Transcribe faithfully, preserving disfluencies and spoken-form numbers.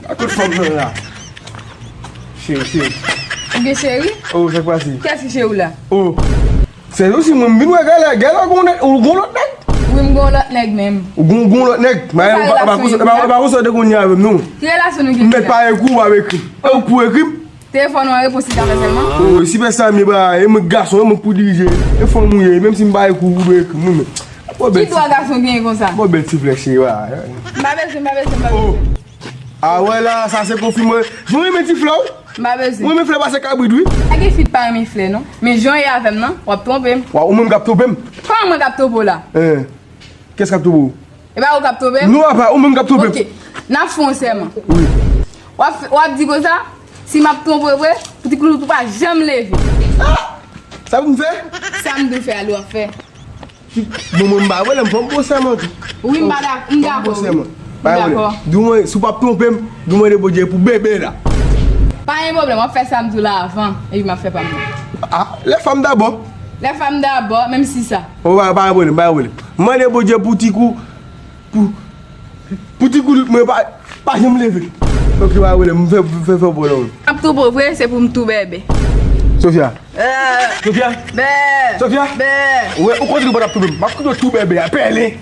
A tout fanm nan la. Cheri, cheri. Ou gen cheri? Oh, sa k pase? Kiyès ki cheri w la? Oh. Sèz osi, mwen, m vin wè gala, gala gon nèg, ou gon lòt nèg? Wi, m gon lòt nèg menm. Ou gon, gon lòt nèg? Mwen, Sa ou pa, ou pa relasyon konsa, yo ou pa, la? Ou pa konsa w te konn ye avè m, non. Ki relasyon nou M gen mèt la? Pale kou w ap ekri m. Ou pou ekri m? Telefòn ou an repons li ta fè sèlman? Oh, si pèsonn m ye ba, e mwen gason, e mwen k pou dirije. E fanm ou ye, menm si m pale kou w, ou dwe ekri m, wi, men. Bon, Ki bèl ti, dwa gason genyen konsa? Bon, bèl ti flèch, ye ba. M pa bezwen, m pa bezwen, m pa Oh. bezwen. Ah, wè la, sa se konfime. Jan w renmen ti flè w? M pa bezwen. Mwen renmen flè pase kabrit, wi. Pa gen fi k pa renmen flè, non. Men jan w ye avè m nan, w ap twonpe m. Wa, ou menm k ap twonpe m? Kòman mwen k ap twonpe w la? Eh, kès k ap twonpe w? E pa ou k ap twonpe m? Non, apa, ou menm k ap twonpe m. Ok, n ap fè yon sèman. Wi. W ap, w ap di konsa, si m ap twonpe w vre, pou ti kloulout ou pa janm leve. Sa pou m fè? Sa m di w fè a, li w ap fè. Bon, mwen m pa vle, m fè yon bon sèman tou. Wi, m pa dak-, m Fè yon bon dakò. sèman. M Pa vle. dakò. Di mwen, si w p ap twonpe m, di mwen de Bondye pou bebe la. Pa gen pwoblèm, w ap fè sa m di w la avan, epi m ap fè pa m nan. Ah, les femmes d'abord. Les femmes d'abord, menm si sa. Oh, pa, pa gen pwoblèm, pa gen pwoblèm. Mande Bondye pou ti kou, pou, pou ti kou mwen pa, pa janm leve. Ok, pa gen pwoblèm, m fè, fè, fè pwoblèm. M ap twonpe w vre, se pou m tou bebe. Sofia. Euh, Sofia. bè. Sofia. Bè. Ou, ou kontinye pou ap twonpe m. M ap kite w tou bebe a, pèlen.